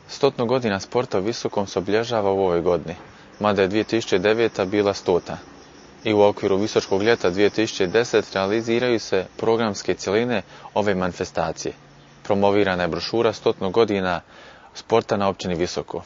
100 godina sporta u visokom se obilježava u ovoj godini, mada je 2009. bila 100. I u okviru Visočkog ljeta 2010 realiziraju se programske cjeline ove manifestacije. Promovirana je brošura 100 godina sporta na općini Visoko.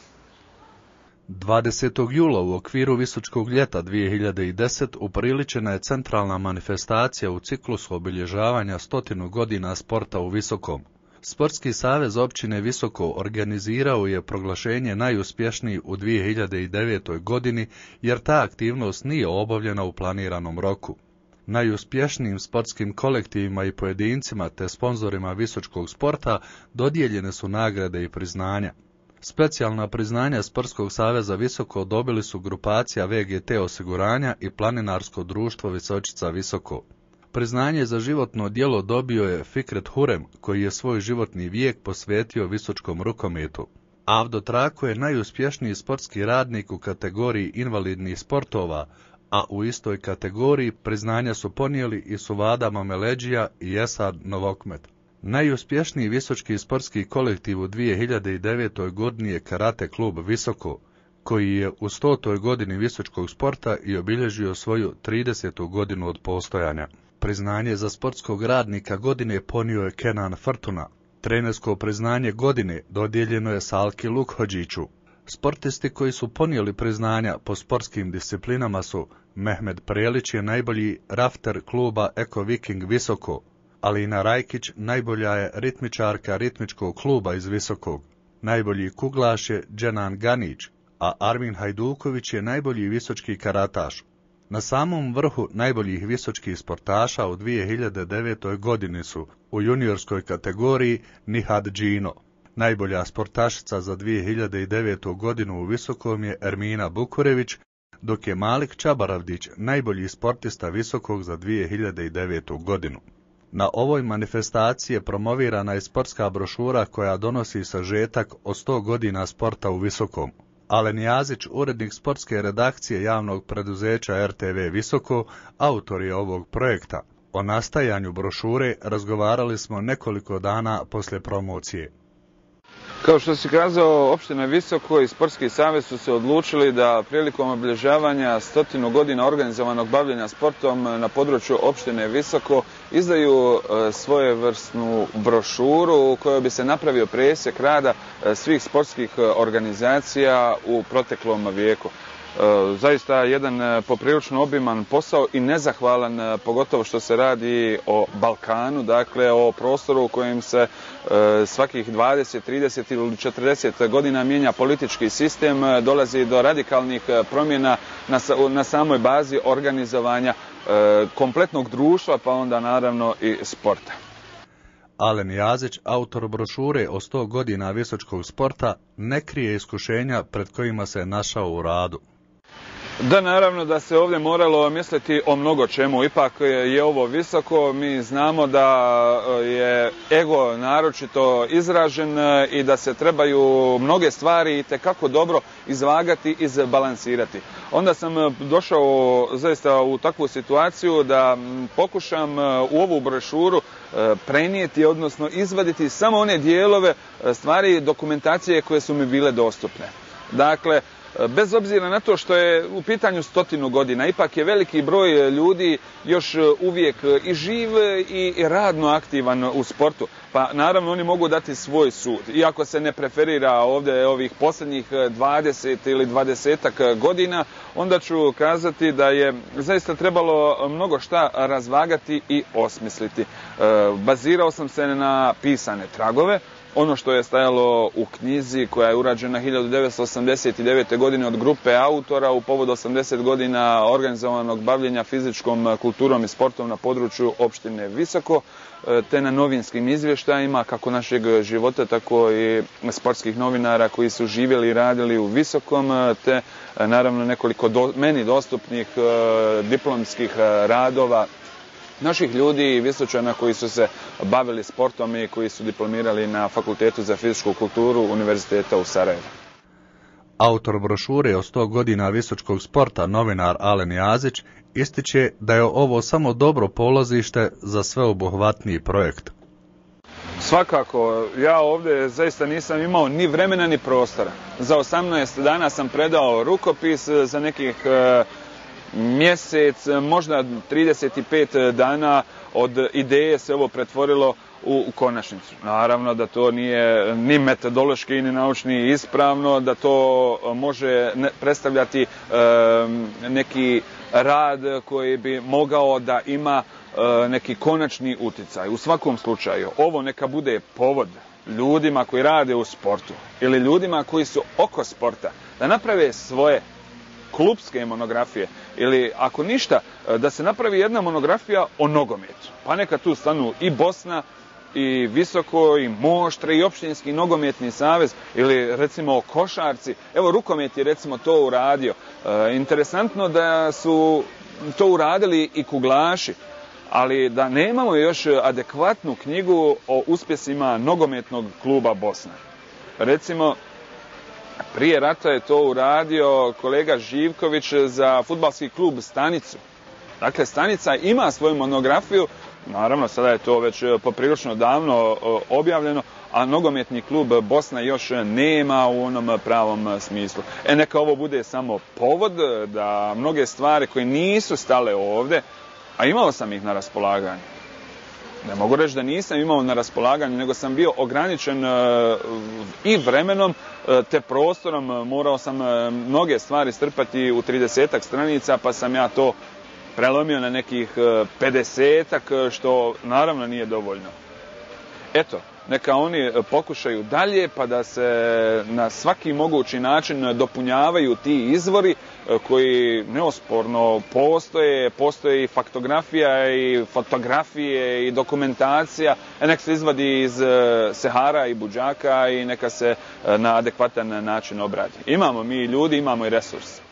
20. jula u okviru Visočkog ljeta 2010 upriličena je centralna manifestacija u ciklusu obilježavanja 100 godina sporta u Visokom. Sportski savez općine Visoko organizirao je proglašenje najuspješniji u 2009. godini jer ta aktivnost nije obavljena u planiranom roku. Najuspješnijim sportskim kolektivima i pojedincima te sponzorima visočkog sporta dodijeljene su nagrade i priznanja. Specijalna priznanja Sportskog saveza Visoko dobili su grupacija VGT osiguranja i planinarsko društvo Visočica Visoko. Priznanje za životno djelo dobio je Fikret Hurem, koji je svoj životni vijek posvetio visočkom rukometu. Avdo Trako je najuspješniji sportski radnik u kategoriji invalidnih sportova, a u istoj kategoriji priznanja su ponijeli i Suvada Mameleđija i Esad Novokmet. Najuspješniji visočki sportski kolektiv u 2009. godini je Karate klub Visoko, koji je u 100. godini visočkog sporta i obilježio svoju 30. godinu od postojanja. Priznanje za sportskog radnika godine ponio je Kenan Fortuna. Trenersko priznanje godine dodijeljeno je Salki Lukhođiću. Sportisti koji su ponijeli priznanja po sportskim disciplinama su Mehmed Prelić je najbolji rafter kluba Eko Viking Visoko, Alina Rajkić najbolja je ritmičarka ritmičkog kluba iz Visokog. Najbolji kuglaš je Dženan Ganić, a Armin Hajduković je najbolji visočki karataš. Na samom vrhu najboljih visočkih sportaša u 2009. godini su u juniorskoj kategoriji Nihad Džino. Najbolja sportašica za 2009. godinu u Visokom je Ermina Bukurević, dok je Malik Čabaravdić najbolji sportista Visokog za 2009. godinu. Na ovoj manifestaciji je promovirana je sportska brošura koja donosi sažetak o 100 godina sporta u Visokom. Alen Jazić, urednik sportske redakcije javnog preduzeća RTV Visoko, autor je ovog projekta. O nastajanju brošure razgovarali smo nekoliko dana poslije promocije. Kao što si kazao, opština Visoko i Sportski savez su se odlučili da prilikom obilježavanja 100 godina organizovanog bavljenja sportom na području opštine Visoko izdaju svojevrsnu brošuru u kojoj bi se napravio presjek rada svih sportskih organizacija u proteklom vijeku. Zaista jedan poprilično obiman posao i nezahvalan, pogotovo što se radi o Balkanu, dakle o prostoru u kojem se svakih 20, 30 ili 40 godina mijenja politički sistem, dolazi do radikalnih promjena na samoj bazi organizovanja kompletnog društva, pa onda naravno i sporta. Alen Jazić, autor brošure o 100 godina visočkog sporta, ne krije iskušenja pred kojima se našao u radu. Da, naravno da se ovdje moralo misliti o mnogo čemu. Ipak je ovo Visoko, mi znamo da je ego naročito izražen i da se trebaju mnoge stvari itekako dobro izvagati, izbalansirati. Onda sam došao zaista u takvu situaciju da pokušam u ovu brošuru prenijeti, odnosno izvaditi samo one dijelove stvari dokumentacije koje su mi bile dostupne. Dakle, bez obzira na to što je u pitanju 100 godina, ipak je veliki broj ljudi još uvijek i živ i radno aktivan u sportu. Pa naravno oni mogu dati svoj sud. Iako se ne preferira ovdje ovih posljednjih 20 ili 20 godina, onda ću kazati da je zaista trebalo mnogo šta razvagati i osmisliti. Bazirao sam se na pisane tragove. Ono što je stajalo u knjizi koja je urađena 1989. godine od grupe autora u povodu 80 godina organizovanog bavljenja fizičkom kulturom i sportom na području opštine Visoko, te na novinskim izvještajima kako našeg života, tako i sportskih novinara koji su živjeli i radili u Visokom, te naravno nekoliko meni dostupnih diplomskih radova naših ljudi i Visočana koji su se bavili sportom i koji su diplomirali na Fakultetu za fizičku kulturu Univerziteta u Sarajevu. Autor brošure o 100 godina visočkog sporta, novinar Alen Jazić, ističe da je ovo samo dobro polazište za sveobuhvatniji projekt. Svakako, ja ovdje zaista nisam imao ni vremena ni prostora. Za 18 dana sam predao rukopis, za nekih mjesec, možda 35 dana od ideje se ovo pretvorilo u konačnicu. Naravno da to nije ni metodološki ni naučni ispravno, da to može predstavljati neki rad koji bi mogao da ima neki konačni utjecaj. U svakom slučaju, ovo neka bude povod ljudima koji rade u sportu ili ljudima koji su oko sporta, da naprave svoje klupske monografije ili ako ništa, da se napravi jedna monografija o nogometu. Pa neka tu stanu i Bosna, i Visoko, i Moštre, i Opštinski nogometni savez ili recimo košarci. Evo, rukomet je recimo to uradio. Interesantno da su to uradili i kuglaši, ali da nemamo još adekvatnu knjigu o uspjesima nogometnog kluba Bosna. Recimo, prije rata je to uradio kolega Živković za fudbalski klub Stanicu. Dakle, Stanica ima svoju monografiju, naravno sada je to već poprilično davno objavljeno, a nogometni klub Bosna još nema u onom pravom smislu. Neka ovo bude samo povod da mnoge stvari koje nisu stale ovdje, a imao sam ih na raspolaganju. Ne mogu reći da nisam imao na raspolaganju, nego sam bio ograničen i vremenom te prostorom. Morao sam mnoge stvari strpati u 30-ak stranica, pa sam ja to prelomio na nekih 50-ak, što naravno nije dovoljno. Eto, neka oni pokušaju dalje, pa da se na svaki mogući način dopunjavaju ti izvori koji neosporno postoje i faktografija i fotografije i dokumentacija, nek se izvadi iz Sehara i Budžaka i neka se na adekvatan način obradi. Imamo mi ljudi, imamo i resurse.